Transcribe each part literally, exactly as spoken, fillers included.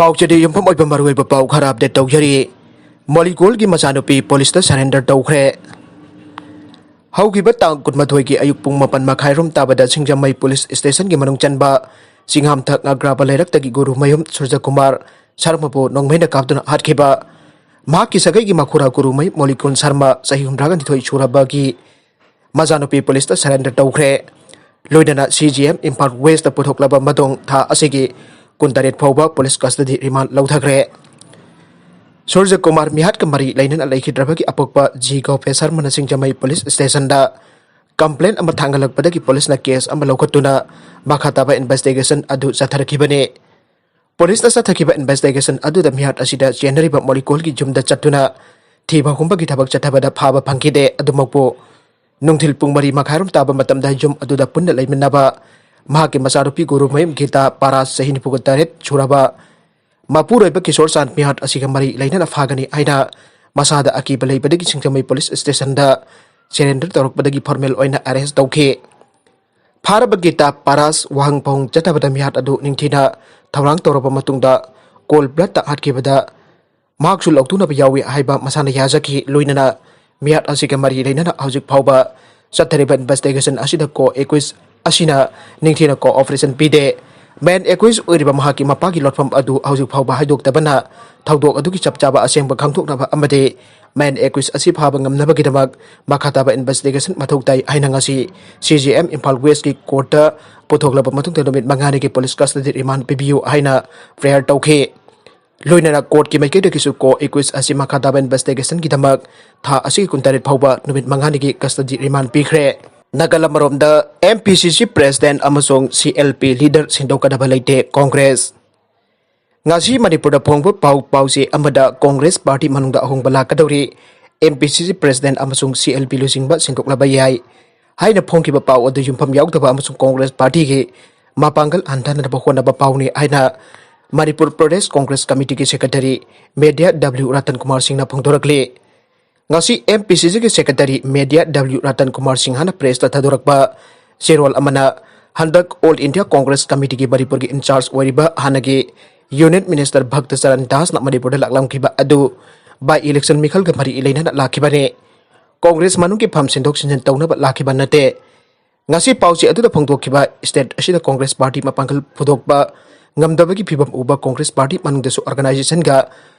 ꯄꯥꯎꯆꯦꯗ ꯌꯨꯝꯐꯝ ꯑꯣꯏꯕ ꯃꯔꯨꯑꯣꯏꯕ ꯄꯥꯎ ꯈꯔ ꯑꯞꯗꯦꯠ ꯇꯧꯖꯔꯤ꯫ ꯃꯣꯂꯤꯀꯣꯜꯒꯤ ꯃꯆꯥꯅꯨꯄꯤ ꯄꯨꯂꯤꯁꯇ ꯁꯔꯦꯟꯗꯔ ꯇꯧꯈ꯭ꯔꯦ꯫ ꯍꯧꯈꯤꯕ ꯇꯥꯡ ꯀꯨꯟꯃꯥꯊꯣꯏꯒꯤ ꯑꯌꯨꯛ ꯄꯨꯡ ꯃꯥꯄꯟ ꯃꯈꯥꯏ ꯔꯣꯝ ꯇꯥꯕꯗ ꯁꯤꯡꯖꯃꯩ ꯄꯨꯂꯤꯁ ꯁ꯭ꯇꯦꯁꯟꯒꯤ ꯃꯅꯨꯡ ꯆꯟꯕ ꯆꯤꯡꯍꯥꯝꯊꯛ ꯑꯒ꯭ꯔꯥꯕ ꯂꯩꯔꯛꯇꯒꯤ ꯒꯨꯔꯨꯃꯌꯨꯝ ꯁꯨꯔꯖꯀꯨꯃꯥꯔ ꯁꯔꯃꯕꯨ ꯅꯣꯡꯃꯩꯅ ꯀꯥꯞꯇꯨꯅ ꯍꯥꯠꯈꯤꯕ ꯃꯍꯥꯛꯀꯤ ꯁꯥꯒꯩꯒꯤ ꯃꯈꯨꯔꯥ ꯒꯨꯔꯨꯃꯌꯨꯝ ꯃꯣꯂꯤꯀꯨꯟ ꯁꯔꯃ, ꯆꯍꯤ ꯍꯨꯝꯗ꯭ꯔꯥꯒ ꯅꯤꯊꯣꯏ ꯁꯨꯔꯕꯒꯤ ꯃꯆꯥꯅꯨꯄꯤ ꯄꯨꯂꯤꯁꯇ ꯁꯔꯦꯟꯗꯔ ꯇꯧꯈ꯭ꯔꯦ꯫ ꯂꯣꯏꯅꯅ ꯁꯤ ꯖꯤ ꯑꯦꯝ ꯏꯝꯐꯥꯜ ꯋꯦꯁꯇ ꯄꯨꯊꯣꯛꯂꯕ ꯃꯇꯨꯡ ꯊꯥ ꯑꯁꯤꯒꯤ ꯀꯨꯟꯇꯔꯦꯠ ꯐꯥꯎꯕ ꯄꯨꯂꯤꯁ ꯀꯁꯇꯗꯤ ꯔꯤꯃꯥꯟ ꯂꯧꯊꯈ꯭ꯔꯦ꯫ ꯁꯨꯔꯖ ꯀꯨꯃꯥꯔ ꯃꯤꯍꯥꯠꯀ ꯃꯔꯤ ꯂꯩꯅꯅ ꯂꯩꯈꯤꯗ꯭ꯔꯕꯒꯤ ꯑꯄꯣꯛꯄ ꯖꯤ ꯒꯣꯄꯦꯁ ꯁꯔꯃꯅ ꯁꯤꯡꯖꯃꯩ ꯄꯨꯂꯤꯁ ꯁ꯭ꯇꯦꯁꯟꯗ ꯀꯝꯄ꯭ꯂꯦꯟ ꯑꯃ ꯊꯥꯡꯒꯠꯂꯛꯄꯗꯒꯤ ꯄꯨꯂꯤꯁꯅ ꯀꯦꯁ ꯑꯃ ꯂꯧꯈꯠꯇꯨꯅ ꯃꯈꯥ ꯇꯥꯕ ꯏꯟꯚꯦꯁꯇꯤꯒꯦꯁꯟ ꯑꯗꯨ ꯆꯠꯊꯔꯛꯈꯤꯕꯅꯤ꯫ ꯄꯨꯂꯤꯁꯅ ꯆꯠꯊꯈꯤꯕ ꯏꯟꯚꯦꯁꯇꯤꯒꯦꯁꯟ ꯑꯗꯨꯗ ꯃꯤꯍꯥꯠ ꯑꯁꯤꯗ ꯆꯦꯟꯅꯔꯤꯕ ꯃꯣꯂꯤꯀꯣꯜꯒꯤ ꯌꯨꯝꯗ ꯆꯠꯇꯨꯅ ꯊꯤꯕ ꯍꯨꯝꯕꯒꯤ ꯊꯕꯛ ꯆꯠꯊꯕꯗ ꯐꯥꯕ ꯐꯪꯈꯤꯗꯦ꯫ ꯑꯗꯨꯃꯛꯄꯨ ꯅꯨꯡꯊꯤꯜ ꯄꯨꯡ ꯃꯔꯤ ꯃꯈꯥꯏꯔꯣꯝ ꯇꯥꯕ ꯃꯇꯝꯗ ꯌꯨꯝ ꯑꯗꯨꯗ ꯄꯨꯟꯅ ꯂꯩꯃꯤꯟꯅꯕ ꯃꯍꯥꯛꯀꯤ ꯃꯆꯥꯅꯨꯄꯤ ꯒꯨꯔꯨꯃꯌꯨꯝ ꯒꯤꯇꯥ ꯄꯥꯔꯥꯁ, ꯆꯍꯤ ꯅꯤꯐꯨꯒ ꯇꯔꯦꯠ ꯁꯨꯔꯕ, ꯃꯄꯨꯔꯣꯏꯕ ꯀꯤꯁꯣꯔ ꯆꯥꯟ ꯃꯤꯍꯥꯠ ꯑꯁꯤꯒ ꯃꯔꯤ ꯂꯩꯅꯅ ꯐꯥꯒꯅꯤ ꯍꯥꯏꯅ ꯃꯁꯥꯗ ꯑꯀꯤꯕ ꯂꯩꯕꯗꯒꯤ ꯁꯤꯡꯖꯃꯩ ꯄꯨꯂꯤꯁ ꯁ꯭ꯇꯦꯁꯟꯗ ꯁꯔꯦꯟꯗꯔ ꯇꯧꯔꯛꯄꯗꯒꯤ ꯐꯣꯔꯃꯦꯜ ꯑꯣꯏꯅ ꯑꯦꯔꯦꯁ ꯇꯧꯈꯤ꯫ ꯐꯥꯔꯕ ꯒꯤꯇꯥ ꯄꯥꯔꯥꯁ ꯋꯥꯍꯪ ꯄꯥꯎꯍꯪ ꯆꯠꯊꯕꯗ ꯃꯤꯍꯥꯠ ꯑꯗꯨ ꯅꯤꯡꯊꯤꯅ ꯊꯧꯔꯥꯡ ꯇꯧꯔꯕ ꯃꯇꯨꯡꯗ ꯀꯣꯜ ꯕ꯭ꯂꯠꯇ ꯍꯥꯠꯈꯤꯕꯗ ꯃꯍꯥꯛꯁꯨ ꯂꯧꯊꯣꯛꯅꯕ ꯌꯥꯎꯏ ꯍꯥꯏꯕ ꯃꯁꯥꯅ ꯌꯥꯖꯈꯤ꯫ ꯂꯣꯏꯅꯅ ꯃꯤꯍꯥꯠ ꯑꯁꯤꯒ ꯃꯔꯤ ꯂꯩꯅꯅ ꯍꯧꯖꯤꯛ ꯐꯥꯎꯕ ꯆꯠꯊꯔꯤꯕ ꯏꯟꯚꯦꯁꯇꯤꯒꯦꯁꯟ ꯑꯁꯤꯗ ꯀꯣ ꯑꯦꯀ꯭ꯌꯨꯁ ꯑꯁꯤꯅ ꯅꯤꯡꯊꯤꯅ ꯀꯣꯑꯣꯄꯔꯦꯁꯟ ꯄꯤꯗꯦ꯫ ꯃꯦꯟ ꯑꯦꯀ꯭ꯌꯨꯁ ꯑꯣꯏꯔꯤꯕ ꯃꯍꯥꯛꯀꯤ ꯃꯄꯥꯒꯤ ꯂꯣꯠꯐꯝ ꯑꯗꯨ ꯍꯧꯖꯤꯛ ꯐꯥꯎꯕ ꯍꯥꯏꯗꯣꯛꯇꯕꯅ ꯊꯧꯗꯣꯛ ꯑꯗꯨꯒꯤ ꯆꯞ ꯆꯥꯕ ꯑꯁꯦꯡꯕ ꯈꯪꯗꯣꯛꯅꯕ ꯑꯃꯗꯤ ꯃꯦꯟ ꯑꯦꯀ꯭ꯌꯨꯁ ꯑꯁꯤ ꯐꯥꯕ ꯉꯝꯅꯕꯒꯤꯗꯃꯛ ꯃꯈꯥ ꯇꯥꯕ ꯏꯟꯚꯦꯁꯇꯤꯒꯦꯁꯟ ꯃꯊꯧ ꯇꯥꯏ ꯍꯥꯏꯅ ꯉꯁꯤ ꯁꯤ ꯖꯤ ꯑꯦꯝ ꯏꯝꯐꯥꯜ ꯋꯦꯁꯀꯤ ꯀꯣꯔꯠꯇ ꯄꯨꯊꯣꯛꯂꯕ ꯃꯇꯨꯡꯗ ꯅꯨꯃꯤꯠ ꯃꯉꯥꯅꯤꯒꯤ ꯄꯨꯂꯤꯁ ꯀꯁꯇꯗꯤ ꯔꯤꯃꯥꯟ ꯄꯤꯕꯤꯌꯨ ꯍꯥꯏꯅ ꯄ꯭ꯔꯦꯌꯔ ꯇꯧꯈꯤ꯫ ꯂꯣꯏꯅꯅ ꯀꯣꯔꯠꯀꯤ ꯃꯥꯏꯀꯩꯗꯒꯤꯁꯨ ꯀꯣ ꯑꯦꯀ꯭ꯌꯨꯁ ꯑꯁꯤ ꯃꯈꯥ ꯇꯥꯕ ꯏꯟꯚꯦꯁꯇꯤꯒꯦꯁꯟꯒꯤꯗꯃꯛ ꯊꯥ ꯑꯁꯤꯒꯤ ꯀꯨꯟꯇꯔꯦꯠ ꯐꯥꯎꯕ ꯅꯨꯃꯤꯠ ꯃꯉꯥꯅꯤꯒꯤ ꯀꯁꯇꯗꯤ ꯔꯤꯃꯥꯟ ꯄꯤꯈ꯭ꯔꯦ꯫ ꯅꯥꯒꯥꯂꯦꯟ ꯑꯃꯔꯣꯝꯗ ꯑꯦꯝ ꯄꯤ ꯁꯤ ꯁꯤ ꯄ꯭ꯔꯦꯁꯤꯗꯦꯟꯠ ꯑꯃꯁꯨꯡ ꯁꯤ ꯑꯦꯜ ꯄꯤ ꯂꯤꯗꯔ ꯁꯤꯟꯗꯣꯛꯀꯗꯕ ꯂꯩꯇꯦ ꯀꯣꯡꯒ꯭ꯔꯦꯁ꯫ ꯉꯁꯤ ꯃꯅꯤꯄꯨꯔꯗ ꯐꯣꯡꯕ ꯄꯥꯎ ꯄꯥꯎꯆꯦ ꯑꯃꯗ ꯀꯣꯡꯒ꯭ꯔꯦꯁ ꯄꯥꯔꯇꯤ ꯃꯅꯨꯡꯗ ꯑꯍꯣꯡꯕ ꯂꯥꯛꯀꯗꯧꯔꯤ, ꯑꯦꯝ ꯄꯤ ꯁꯤ ꯁꯤ ꯄ꯭ꯔꯦꯁꯤꯗꯦꯟꯠ ꯑꯃꯁꯨꯡ ꯁꯤ ꯑꯦꯜ ꯄꯤ ꯂꯨꯆꯤꯡꯕ ꯁꯤꯟꯗꯣꯛꯂꯕ ꯌꯥꯏ ꯍꯥꯏꯅ ꯐꯣꯡꯈꯤꯕ ꯄꯥꯎ ꯑꯗꯨ ꯌꯨꯝꯐꯝ ꯌꯥꯎꯗꯕ ꯑꯃꯁꯨꯡ ꯀꯣꯡꯒ꯭ꯔꯦꯁ ꯄꯥꯔꯇꯤꯒꯤ ꯃꯄꯥꯡꯒꯜ ꯍꯟꯊꯅꯕ ꯍꯣꯠꯅꯕ ꯄꯥꯎꯅꯤ ꯍꯥꯏꯅ ꯃꯅꯤꯄꯨꯔ ꯄ꯭ꯔꯗꯦꯁ ꯀꯣꯡꯒ꯭ꯔꯦꯁ ꯀꯃꯤꯇꯤꯒꯤ secretary media W Ratan Kumar ꯁꯤꯡꯅ ꯐꯣꯡꯗꯣꯔꯛꯂꯤ꯫ ꯉꯁꯤ ꯑꯦꯝ ꯄꯤ ꯁꯤ ꯁꯤꯒꯤ secretary media W Ratan Kumar ꯁꯤꯡꯍꯅ ꯄ꯭ꯔꯦꯁꯇ ꯊꯥꯗꯣꯔꯛꯄ ꯆꯦꯔꯣꯜ ꯑꯃꯅ ꯍꯟꯗꯛ ꯑꯣꯜ ꯏꯟꯗꯤꯌꯥ ꯀꯣꯡꯒ꯭ꯔꯦꯁ ꯀꯃꯤꯇꯤꯒꯤ ꯃꯅꯤꯄꯨꯔꯒꯤ ꯏꯟꯆꯥꯔꯖ ꯑꯣꯏꯔꯤꯕ ꯍꯥꯟꯅꯒꯤ Union Minister Bhakta Charan Dasꯅ ꯃꯅꯤꯄꯨꯔꯗ ꯂꯥꯛꯂꯝꯈꯤꯕ ꯑꯗꯨ by election ꯃꯤꯈꯜꯒ ꯃꯔꯤ ꯂꯩꯅꯅ ꯂꯥꯛꯈꯤꯕꯅꯤ꯫ ꯀꯣꯡꯒ꯭ꯔꯦꯁ ꯃꯅꯨꯡꯒꯤ ꯐꯝ ꯁꯤꯟꯗꯣꯛ ꯁꯤꯟꯖꯤꯟ ꯇꯧꯅꯕ ꯂꯥꯛꯈꯤꯕ ꯅꯠꯇꯦ꯫ ꯉꯁꯤ ꯄꯥꯎꯆꯦ ꯑꯗꯨꯗ ꯐꯣꯡꯗꯣꯛꯈꯤꯕ state ꯑꯁꯤꯗ ꯀꯣꯡꯒ꯭ꯔꯦꯁ ꯄꯥꯔꯇꯤ ꯃꯄꯥꯡꯒꯜ ꯄꯨꯊꯣꯛꯄ ꯉꯝꯗꯕꯒꯤ ꯐꯤꯕꯝ ꯎꯕ ꯀꯣꯡꯒ꯭ꯔꯦꯁ ꯄꯥꯔꯇꯤ ꯃꯅꯨꯡꯗꯁꯨ organizationꯒ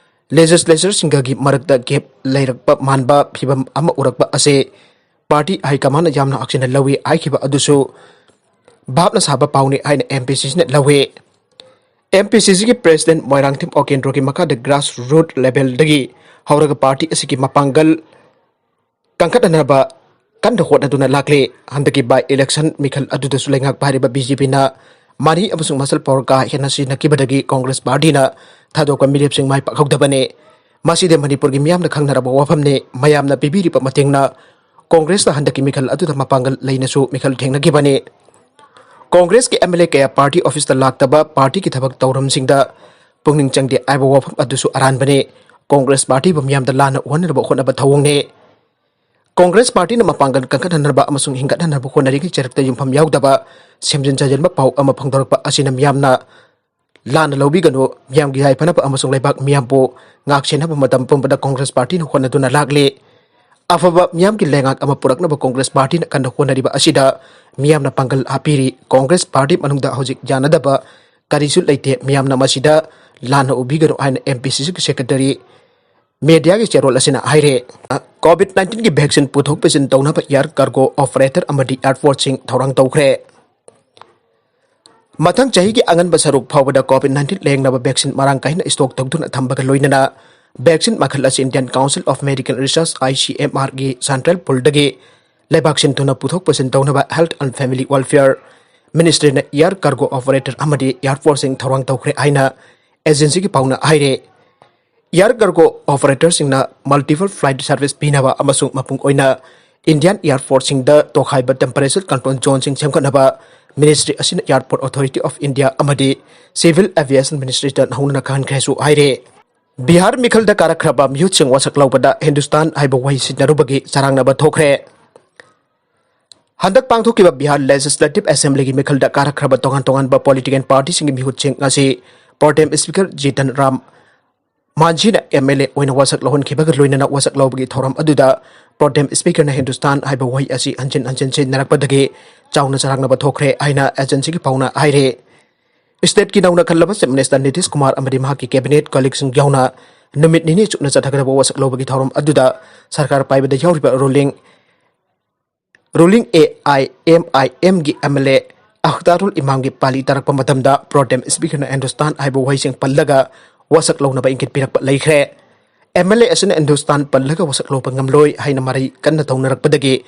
legislatureꯁꯤꯡꯒꯒꯤ ꯃꯔꯛꯇ gap ꯂꯩꯔꯛꯄ ꯃꯥꯟꯕ ꯐꯤꯕꯝ ꯑꯃ ꯎꯔꯛꯄ ꯑꯁꯤ ꯄꯥꯔꯇꯤ high commandꯅ ꯌꯥꯝꯅ ꯍꯛꯆꯤꯟꯅ ꯂꯧꯏ ꯍꯥꯏꯈꯤꯕ ꯑꯗꯨꯁꯨ ꯚꯥꯞꯅ ꯁꯥꯕ ꯄꯥꯎꯅꯤ ꯍꯥꯏꯅ MPCCꯅ ꯂꯧꯏ꯫ MPCCꯒꯤ president ꯃꯣꯏꯔꯥꯡꯊꯦꯝ ꯑꯣꯀꯦꯟꯗ꯭ꯔꯣꯒꯤ ꯃꯈꯥꯗ grassroot levelꯗꯒꯤ ꯍꯧꯔꯒ ꯄꯥꯔꯇꯤ ꯑꯁꯤꯒꯤ ꯃꯄꯥꯡꯒꯜ ꯀꯟꯈꯠꯅꯅꯕ ꯀꯟꯅ ꯍꯣꯠꯅꯗꯨꯅ ꯂꯥꯛꯂꯤ꯫ ꯍꯟꯗꯛꯀꯤ by election ꯃꯤꯈꯜ ꯑꯗꯨꯗꯁꯨ ꯂꯩꯉꯥꯛ ꯄꯥꯏꯔꯤꯕ BJPꯅ money ꯑꯃꯁꯨꯡ muscle power ꯀꯥ ꯍꯦꯟꯅ ꯁꯤꯖꯤꯟꯅꯈꯤꯕꯗꯒꯤ ꯀꯣꯡꯒ꯭ꯔꯦꯁ ꯄꯥꯔꯇꯤꯅ ꯊꯥꯗꯣꯛꯄ ꯃꯤꯔꯦꯞꯁꯤꯡ ꯃꯥꯏ ꯄꯥꯛꯍꯧꯗꯕꯅꯤ꯫ ꯃꯁꯤꯗꯤ ꯃꯅꯤꯄꯨꯔꯒꯤ ꯃꯤꯌꯥꯝꯅ ꯈꯪꯅꯔꯕ ꯋꯥꯐꯝꯅꯤ꯫ ꯃꯌꯥꯝꯅ ꯄꯤꯕꯤꯔꯤꯕ ꯃꯇꯦꯡꯅ ꯀꯣꯡꯒ꯭ꯔꯦꯁꯅ ꯍꯟꯗꯛꯀꯤ ꯃꯤꯈꯜ ꯑꯗꯨꯗ ꯃꯄꯥꯡꯒꯜ ꯂꯩꯅꯁꯨ ꯃꯤꯈꯜ ꯊꯦꯡꯅꯈꯤꯕꯅꯤ꯫ ꯀꯣꯡꯒ꯭ꯔꯦꯁꯀꯤ MLA ꯀꯌꯥ ꯄꯥꯔꯇꯤ ꯑꯣꯐꯤꯁꯇ ꯂꯥꯛꯇꯕ, ꯄꯥꯔꯇꯤꯒꯤ ꯊꯕꯛ ꯇꯧꯔꯝꯁꯤꯡꯗ ꯄꯨꯛꯅꯤꯡ ꯆꯪꯗꯦ ꯍꯥꯏꯕ ꯋꯥꯐꯝ ꯑꯗꯨꯁꯨ ꯑꯔꯥꯟꯕꯅꯤ꯫ ꯀꯣꯡꯒ꯭ꯔꯦꯁ ꯄꯥꯔꯇꯤꯕꯨ ꯃꯤꯌꯥꯝꯗ ꯂꯥꯟꯅ ꯎꯍꯟꯅꯕ ꯍꯣꯠꯅꯕ ꯊꯧꯑꯣꯡꯅꯤ꯫ ꯀꯣꯡꯒ꯭ꯔꯦꯁ ꯄꯥꯔꯇꯤꯅ ꯃꯄꯥꯡꯒꯜ ꯀꯟꯈꯠꯍꯟꯅꯕ ꯑꯃꯁꯨꯡ ꯍꯤꯡꯒꯠꯍꯟꯅꯕ ꯍꯣꯠꯅꯔꯤꯉꯩ ꯆꯩꯔꯛꯇ ꯌꯨꯝꯐꯝ ꯌꯥꯎꯗꯕ ꯁꯦꯝꯖꯤꯟ ꯁꯥꯖꯤꯟꯕ ꯄꯥꯎ ꯑꯃ ꯐꯣꯡꯗꯣꯔꯛꯄ ꯑꯁꯤꯅ ꯃꯤꯌꯥꯝꯅ ꯂꯥꯟꯅ ꯂꯧꯕꯤꯒꯅꯨ꯫ ꯃꯤꯌꯥꯝꯒꯤ ꯌꯥꯏꯐꯅꯕ ꯑꯃꯁꯨꯡ ꯂꯩꯕꯥꯛ ꯃꯤꯌꯥꯝꯕꯨ ꯉꯥꯛꯁꯦꯟꯅꯕ ꯃꯇꯝ ꯄꯨꯝꯕꯗ ꯀꯣꯡꯒ꯭ꯔꯦꯁ ꯄꯥꯔꯇꯤꯅ ꯍꯣꯠꯅꯗꯨꯅ ꯂꯥꯛꯂꯤ꯫ ꯑꯐꯕ ꯃꯤꯌꯥꯝꯒꯤ ꯂꯩꯉꯥꯛ ꯑꯃ ꯄꯨꯔꯛꯅꯕ ꯀꯣꯡꯒ꯭ꯔꯦꯁ ꯄꯥꯔꯇꯤꯅ ꯀꯟꯅ ꯍꯣꯠꯅꯔꯤꯕ ꯑꯁꯤꯗ ꯃꯤꯌꯥꯝꯅ ꯄꯥꯡꯒꯜ ꯍꯥꯞꯄꯤꯔꯤ꯫ ꯀꯣꯡꯒ꯭ꯔꯦꯁ ꯄꯥꯔꯇꯤ ꯃꯅꯨꯡꯗ ꯍꯧꯖꯤꯛ ꯌꯥꯅꯗꯕ ꯀꯔꯤꯁꯨ ꯂꯩꯇꯦ꯫ ꯃꯤꯌꯥꯝꯅ ꯃꯁꯤꯗ ꯂꯥꯟꯅ ꯎꯕꯤꯒꯅꯨ ꯍꯥꯏꯅ MPCCꯒꯤ secretary mediaꯒꯤ ꯆꯦꯔꯣꯜ ꯑꯁꯤꯅ ꯍꯥꯏꯔꯦ꯫ COVID nineteenꯒꯤ vaccine ꯄꯨꯊꯣꯛ ꯄꯨꯁꯤꯟ ꯇꯧꯅꯕ air cargo operator ꯑꯃꯗꯤ airportꯁꯤꯡ ꯊꯧꯔꯥꯡ ꯇꯧꯈ꯭ꯔꯦ꯫ ꯃꯊꯪ ꯆꯍꯤꯒꯤ ꯑꯉꯟꯕ ꯁꯔꯨꯛ ꯐꯥꯎꯕꯗ COVID nineteen ꯂꯥꯌꯦꯡꯅꯕ vaccine ꯃꯔꯥꯡ ꯀꯥꯏꯅ stock ꯇꯧꯗꯨꯅ ꯊꯝꯕꯒ ꯂꯣꯏꯅꯅ vaccine ꯃꯈꯜ ꯑꯁꯤ Indian Council of Medical Research, ICMRꯒꯤ central poolꯗꯒꯤ ꯂꯩꯕꯥꯛ ꯁꯤꯟ ꯊꯨꯡꯅ ꯄꯨꯊꯣꯛ ꯄꯨꯁꯤꯟ ꯇꯧꯅꯕ Health and Family Welfare Ministryꯅ air cargo operator ꯑꯃꯗꯤ airportꯁꯤꯡ ꯊꯧꯔꯥꯡ ꯇꯧꯈ꯭ꯔꯦ ꯍꯥꯏꯅ agencyꯒꯤ ꯄꯥꯎꯅ ꯍꯥꯏꯔꯦ꯫ Air cargo operatorꯁꯤꯡꯅ multiple flight service ꯄꯤꯅꯕ ꯑꯃꯁꯨꯡ ꯃꯄꯨꯡ ꯑꯣꯏꯅ Indian airportꯁꯤꯡꯗ ꯇꯣꯈꯥꯏꯕ temperature control zoneꯁꯤꯡ ꯁꯦꯝꯒꯠꯅꯕ ministry ꯑꯁꯤꯅ Airport Authority of India ꯑꯃꯗꯤ Civil Aviation Ministryꯗ ꯅꯧꯅ ꯈꯪꯍꯟꯈ꯭ꯔꯦꯁꯨ ꯍꯥꯏꯔꯦ꯫ ꯕꯤꯍꯥꯔ ꯃꯤꯈꯜꯗ ꯀꯥꯔꯛꯈ꯭ꯔꯕ ꯃꯤꯍꯨꯠꯁꯤꯡ ꯋꯥꯁꯛ ꯂꯧꯕꯗ ꯍꯤꯟꯗꯨꯁꯇꯥꯟ ꯍꯥꯏꯕ ꯋꯥꯍꯩ ꯁꯤꯖꯤꯟꯅꯔꯨꯕꯒꯤ ꯆꯔꯥꯡꯅꯕ ꯊꯣꯛꯈ꯭ꯔꯦ꯫ ꯍꯟꯗꯛ ꯄꯥꯡꯊꯣꯛꯈꯤꯕ ꯕꯤꯍꯥꯔ Legislative Assemblyꯒꯤ ꯃꯤꯈꯜꯗ ꯀꯥꯔꯛꯈ꯭ꯔꯕ ꯇꯣꯉꯥꯟ ꯇꯣꯉꯥꯟꯕ political partyꯁꯤꯡꯒꯤ ꯃꯤꯍꯨꯠꯁꯤꯡ ꯑꯁꯤ Pro Tem Speaker Jitan Ram ꯃꯥꯟꯖꯤꯅ M L A ꯑꯣꯏꯅ ꯋꯥꯁꯛ ꯂꯧꯍꯟꯈꯤꯕꯒ ꯂꯣꯏꯅꯅ ꯋꯥꯁꯛ ꯂꯧꯕꯒꯤ ꯊꯧꯔꯝ ꯑꯗꯨꯗ Pro Tem Speaker ꯅ ꯍꯤꯟꯗꯨꯁꯇꯥꯟ ꯍꯥꯏꯕ ꯋꯥꯍꯩ ꯑꯁꯤ ꯍꯟꯖꯤꯟ ꯍꯟꯖꯤꯟ ꯁꯤꯖꯤꯟꯅꯔꯛꯄꯗꯒꯤ ꯆꯥꯎꯅ ꯆꯔꯥꯡꯅꯕ ꯊꯣꯛꯈ꯭ꯔꯦ ꯍꯥꯏꯅ agency ꯒꯤ ꯄꯥꯎꯅ ꯍꯥꯏꯔꯦ꯫ State ꯀꯤ ꯅꯧꯅ ꯈꯜꯂꯕ Chief Minister ꯅꯤꯇꯤꯁ ꯀꯨꯃꯥꯔ ꯑꯃꯗꯤ ꯃꯍꯥꯛꯀꯤ cabinet colleague ꯁꯤꯡ ꯌꯥꯎꯅ ꯅꯨꯃꯤꯠ ꯅꯤꯅꯤ ꯆꯨꯞꯅ ꯆꯠꯊꯒꯗꯕ ꯋꯥꯁꯛ ꯂꯧꯕꯒꯤ ꯊꯧꯔꯝ ꯑꯗꯨꯗ ꯁꯔꯀꯥꯔ ꯄꯥꯏꯕꯗ ꯌꯥꯎꯔꯤꯕ ruling ruling A I M I M ꯒꯤ M L A ꯑꯈꯇꯥꯔꯨꯜ ꯏꯃꯥꯝꯒꯤ ꯄꯥꯂꯤ ꯇꯥꯔꯛꯄ ꯃꯇꯝꯗ Pro Tem Speaker ꯅ ꯍꯤꯟꯗꯨꯁꯇꯥꯟ ꯍꯥꯏꯕ ꯋꯥꯍꯩꯁꯤꯡ ꯄꯜꯂꯒ ꯋꯥꯁꯛ ꯂꯧꯅꯕ ꯏꯪꯒꯤꯠ ꯄꯤꯔꯛꯄ ꯂꯩꯈ꯭ꯔꯦ꯫ M L A ꯑꯁꯤꯅ ꯍꯤꯟꯗꯨꯁꯇꯥꯟ ꯄꯜꯂꯒ ꯋꯥꯁꯛ ꯂꯧꯕ ꯉꯝꯂꯣꯏ ꯍꯥꯏꯅ ꯃꯔꯩ ꯀꯟꯅ ꯇꯧꯅꯔꯛꯄꯗꯒꯤ,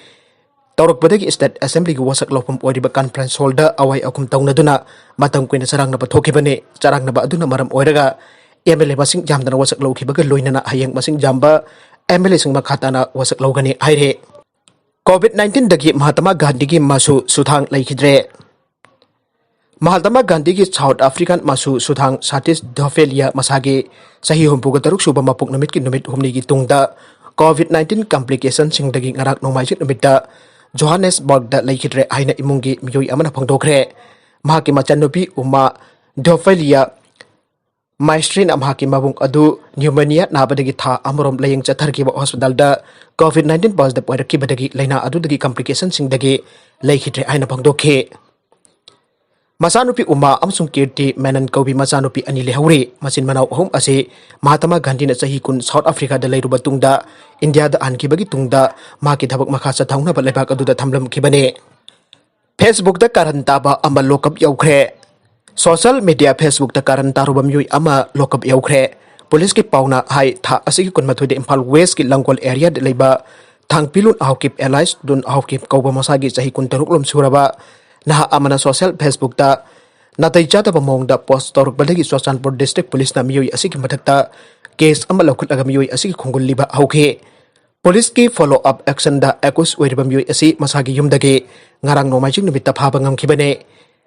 ꯇꯧꯔꯛꯄꯗꯒꯤ State Assembly ꯒꯤ ꯋꯥꯁꯛ ꯂꯧꯐꯝ ꯑꯣꯏꯔꯤꯕ conference hall ꯗ ꯑꯋꯥꯏ ꯑꯈꯨꯝ ꯇꯧꯅꯗꯨꯅ ꯃꯇꯝ ꯀꯨꯏꯅ ꯆꯔꯥꯡꯅꯕ ꯊꯣꯛꯈꯤꯕꯅꯤ꯫ ꯆꯔꯥꯡꯅꯕ ꯑꯗꯨꯅ ꯃꯔꯝ ꯑꯣꯏꯔꯒ M L A ꯃꯁꯤꯡ ꯌꯥꯝꯗꯅ ꯋꯥꯁꯛ ꯂꯧꯈꯤꯕꯒ ꯂꯣꯏꯅꯅ ꯍꯌꯦꯡ ꯃꯁꯤꯡ ꯌꯥꯝꯕ M L A ꯁꯤꯡ ꯃꯈꯥ ꯇꯥꯅ ꯋꯥꯁꯛ ꯂꯧꯒꯅꯤ ꯍꯥꯏꯔꯤ꯫ COVID nineteen ꯗꯒꯤ ꯃꯍꯥꯇꯃꯥ ꯒꯥꯟꯙꯤꯒꯤ ꯃꯁꯨ ꯁꯨꯊꯥꯡ ꯂꯩꯈꯤꯗ꯭ꯔꯦ꯫ ꯃꯍꯥꯇꯃꯥ ꯒꯥꯟꯙꯤꯒꯤ South African ꯃꯁꯨ ꯁꯨꯊꯥꯡ ꯁꯥꯇꯤꯁ ꯙꯣꯐꯦꯂꯤꯌꯥ ꯃꯁꯥꯒꯤ ꯆꯍꯤ ꯍꯨꯝꯐꯨꯒ ꯇꯔꯨꯛ ꯁꯨꯕ ꯃꯄꯣꯛ ꯅꯨꯃꯤꯠꯀꯤ ꯅꯨꯃꯤꯠ ꯍꯨꯝꯅꯤꯒꯤ ꯇꯨꯡꯗ COVID nineteen complication ꯁꯤꯡꯗꯒꯤ ꯉꯔꯥꯡ ꯅꯣꯡꯃꯥꯏꯖꯤꯡ ꯅꯨꯃꯤꯠꯇ Johannesburg ꯗ ꯂꯩꯈꯤꯗ꯭ꯔꯦ ꯍꯥꯏꯅ ꯏꯃꯨꯡꯒꯤ ꯃꯤꯑꯣꯏ ꯑꯃꯅ ꯐꯣꯡꯗꯣꯛꯈ꯭ꯔꯦ꯫ ꯃꯍꯥꯛꯀꯤ ꯃꯆꯟꯅꯨꯄꯤ ꯎꯃꯥ ꯙꯣꯐꯦꯂꯤꯌꯥ ꯃꯥꯏꯁꯇ꯭ꯔꯤꯅ ꯃꯍꯥꯛꯀꯤ ꯃꯕꯨꯡ ꯑꯗꯨ pneumonia ꯅꯥꯕꯗꯒꯤ ꯊꯥ ꯑꯃꯔꯣꯝ ꯂꯥꯌꯦꯡ ꯆꯠꯊꯔꯛꯈꯤꯕ hospital ꯗ COVID nineteen positive ꯑꯣꯏꯔꯛꯈꯤꯕꯗꯒꯤ ꯂꯥꯏꯅꯥ ꯑꯗꯨꯗꯒꯤ complication ꯁꯤꯡꯗꯒꯤ ꯂꯩꯈꯤꯗ꯭ꯔꯦ ꯍꯥꯏꯅ ꯐꯣꯡꯗꯣꯛꯈꯤ꯫ ꯃꯆꯥꯅꯨꯄꯤ ꯎꯃꯥ ꯑꯃꯁꯨꯡ ꯀꯤꯔꯇꯤ ꯃꯦꯅꯟ ꯀꯧꯕꯤ ꯃꯆꯥꯅꯨꯄꯤ ꯑꯅꯤ ꯂꯩꯍꯧꯔꯤ꯫ ꯃꯆꯤꯟ ꯃꯅꯥꯎ ꯑꯍꯨꯝ ꯑꯁꯤ ꯃꯍꯥꯇꯃꯥ ꯒꯥꯟꯙꯤꯅ ꯆꯍꯤ ꯀꯨꯟ South Africa ꯗ ꯂꯩꯔꯨꯕ ꯇꯨꯡꯗ ꯏꯟꯗꯤꯌꯥꯗ ꯍꯟꯈꯤꯕꯒꯤ ꯇꯨꯡꯗ ꯃꯍꯥꯛꯀꯤ ꯊꯕꯛ ꯃꯈꯥ ꯆꯠꯊꯍꯧꯅꯕ ꯂꯩꯕꯥꯛ ꯑꯗꯨꯗ ꯊꯝꯂꯝꯈꯤꯕꯅꯤ꯫ Facebook ꯇ ꯀꯥꯔꯟ ꯇꯥꯕ ꯑꯃ ꯂꯣꯀꯞ ꯌꯧꯈ꯭ꯔꯦ꯫ Social media Facebook ꯇ ꯀꯥꯔꯟ ꯇꯥꯔꯨꯕ ꯃꯤꯑꯣꯏ ꯑꯃ ꯂꯣꯀꯞ ꯌꯧꯈ꯭ꯔꯦ꯫ ꯄꯨꯂꯤꯁꯀꯤ ꯄꯥꯎꯅ ꯍꯥꯏ, ꯊꯥ ꯑꯁꯤꯒꯤ ꯀꯨꯟꯃꯥꯊꯣꯏꯗ ꯏꯝꯐꯥꯜ West ꯀꯤ ꯂꯥꯡꯒꯣꯜ area ꯗ ꯂꯩꯕ ꯊꯥꯡꯄꯤꯂꯨꯟ ꯑꯍꯥꯎꯀꯤꯞ alias ꯗꯨꯟ ꯑꯍꯥꯎꯀꯤꯞ ꯀꯧꯕ ꯃꯁꯥꯒꯤ ꯆꯍꯤ ꯀꯨꯟꯇꯔꯨꯛ ꯂꯣꯝ ꯁꯨꯔꯕ ꯅꯍꯥ ꯑꯃꯅ social Facebook ꯇ ꯅꯥꯇꯩ ꯆꯥꯗꯕ ꯃꯑꯣꯡꯗ post ꯇꯧꯔꯛꯄꯗꯒꯤ ꯆꯨꯔꯆꯥꯟꯄꯨꯔ district ꯄꯨꯂꯤꯁꯅ ꯃꯤꯑꯣꯏ ꯑꯁꯤꯒꯤ ꯃꯊꯛꯇ case ꯑꯃ ꯂꯧꯈꯠꯂꯒ ꯃꯤꯑꯣꯏ ꯑꯁꯤꯒꯤ ꯈꯣꯡꯒꯨꯜ ꯂꯤꯕ ꯍꯧꯈꯤ꯫ ꯄꯨꯂꯤꯁꯀꯤ follow up action ꯗ accused ꯑꯣꯏꯔꯤꯕ ꯃꯤꯑꯣꯏ ꯑꯁꯤ ꯃꯁꯥꯒꯤ ꯌꯨꯝꯗꯒꯤ ꯉꯔꯥꯡ ꯅꯣꯡꯃꯥꯏꯖꯤꯡ ꯅꯨꯃꯤꯠꯇ ꯐꯥꯕ ꯉꯝꯈꯤꯕꯅꯤ꯫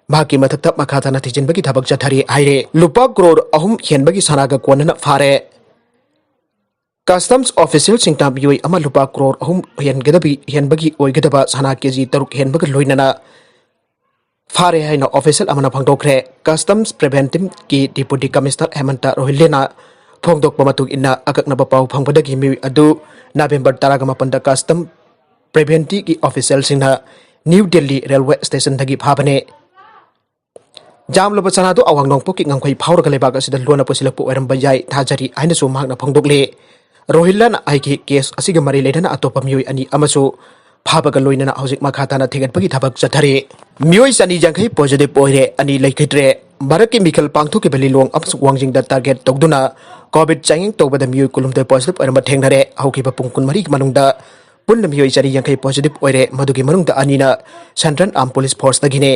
ꯃꯍꯥꯛꯀꯤ ꯃꯊꯛꯇ ꯃꯈꯥ ꯇꯥꯅ ꯊꯤꯖꯤꯟꯕꯒꯤ ꯊꯕꯛ ꯆꯠꯊꯔꯤ ꯍꯥꯏꯔꯦ꯫ ꯂꯨꯄꯥ ꯀ꯭ꯔꯣꯔ ꯑꯍꯨꯝ ꯍꯦꯟꯕꯒꯤ ꯁꯅꯥꯒ ꯀꯣꯟꯅꯅ ꯐꯥꯔꯦ꯫ Customs official ꯁꯤꯡꯅ ꯃꯤꯑꯣꯏ ꯑꯃ ꯂꯨꯄꯥ ꯀ꯭ꯔꯣꯔ ꯑꯍꯨꯝ ꯍꯦꯟꯒꯗꯕꯤ, ꯍꯦꯟꯕꯒꯤ ꯑꯣꯏꯒꯗꯕ ꯁꯅꯥ ꯀꯦꯖꯤ ꯇꯔꯨꯛ ꯍꯦꯟꯕꯒ ꯂꯣꯏꯅꯅ ꯐꯥꯔꯦ ꯍꯥꯏꯅ ꯑꯣꯐꯤꯁꯤꯌꯦꯜ ꯑꯃꯅ ꯐꯣꯡꯗꯣꯛꯈ꯭ꯔꯦ꯫ ꯀꯁꯇꯝꯁ ꯄ꯭ꯔꯤꯚꯦꯟꯇꯤꯚꯀꯤ ꯗꯤꯄꯨꯇꯤ ꯀꯃꯤꯁꯅꯔ ꯍꯦꯃꯟꯇ ꯔꯣꯍꯤꯜꯂꯤꯅ ꯐꯣꯡꯗꯣꯛꯄ ꯃꯇꯨꯡ ꯏꯟꯅ, ꯑꯀꯛꯅꯕ ꯄꯥꯎ ꯐꯪꯕꯗꯒꯤ ꯃꯤꯑꯣꯏ ꯑꯗꯨ ꯅꯕꯦꯝꯕꯔ ꯇꯔꯥꯒ ꯃꯥꯄꯟꯗ ꯀꯁꯇꯝ ꯄ꯭ꯔꯤꯚꯦꯟꯇꯤꯚꯀꯤ ꯑꯣꯐꯤꯁꯤꯌꯦꯜꯁꯤꯡꯅ ꯅ꯭ꯌꯨ ꯗꯤꯜꯂꯤ ꯔꯦꯜꯋꯦ ꯁ꯭ꯇꯦꯁꯟꯗꯒꯤ ꯐꯥꯕꯅꯦ꯫ ꯌꯥꯝꯂꯕ ꯆꯅꯥꯗꯨ ꯑꯋꯥꯡ ꯅꯣꯡꯄꯣꯛꯀꯤ ꯉꯝꯈꯩ ꯐꯥꯎꯔꯒ ꯂꯩꯕꯥꯛ ꯑꯁꯤꯗ ꯂꯣꯟꯅ ꯄꯨꯁꯤꯜꯂꯛꯄ ꯑꯣꯏꯔꯝꯕ ꯌꯥꯏ ꯊꯥꯖꯔꯤ ꯍꯥꯏꯅꯁꯨ ꯃꯍꯥꯛꯅ ꯐꯣꯡꯗꯣꯛꯂꯤ꯫ ꯔꯣꯍꯤꯜꯂꯥꯅ ꯍꯥꯏꯈꯤ, ꯀꯦꯁ ꯑꯁꯤꯒ ꯃꯔꯤ ꯂꯩꯅꯅ ꯑꯇꯣꯞꯄ ꯃꯤꯑꯣꯏ ꯑꯅꯤ ꯑꯃꯁꯨ ꯐꯥꯕꯒ ꯂꯣꯏꯅꯅ ꯍꯧꯖꯤꯛ ꯃꯈꯥ ꯇꯥꯅ ꯊꯤꯒꯠꯄꯒꯤ ꯊꯕꯛ ꯆꯠꯊꯔꯤ꯫ ꯃꯤꯑꯣꯏ ꯆꯅꯤ ꯌꯥꯡꯈꯩ ꯄꯣꯖꯤꯇꯤꯚ ꯑꯣꯏꯔꯦ, ꯑꯅꯤ ꯂꯩꯈꯤꯗ꯭ꯔꯦ꯫ ꯃꯔꯛꯀꯤ ꯃꯤꯈꯜ ꯄꯥꯡꯊꯣꯛꯈꯤꯕ ꯂꯤꯂꯣꯡ ꯑꯃꯁꯨꯡ ꯋꯥꯡꯖꯤꯡꯗ ꯇꯥꯔꯒꯦꯠ ꯇꯧꯗꯨꯅ ꯀꯣꯚꯤꯗ ꯆꯥꯡꯌꯦꯡ ꯇꯧꯕꯗ ꯃꯤꯑꯣꯏ ꯀꯨꯟꯍꯨꯝꯗꯣꯏ ꯄꯣꯖꯤꯇꯤꯚ ꯑꯣꯏꯔꯝꯕ ꯊꯦꯡꯅꯔꯦ꯫ ꯍꯧꯈꯤꯕ ꯄꯨꯡ ꯀꯨꯟꯃꯔꯤꯒꯤ ꯃꯅꯨꯡꯗ ꯄꯨꯟꯅ ꯃꯤꯑꯣꯏ ꯆꯅꯤ ꯌꯥꯡꯈꯩ ꯄꯣꯖꯤꯇꯤꯚ ꯑꯣꯏꯔꯦ, ꯃꯗꯨꯒꯤ ꯃꯅꯨꯡꯗ ꯑꯅꯤꯅ ꯁꯦꯟꯇ꯭ꯔꯦꯜ ꯑꯥꯔꯝ ꯄꯨꯂꯤꯁ ꯐꯣꯔꯁꯇꯒꯤꯅꯤ꯫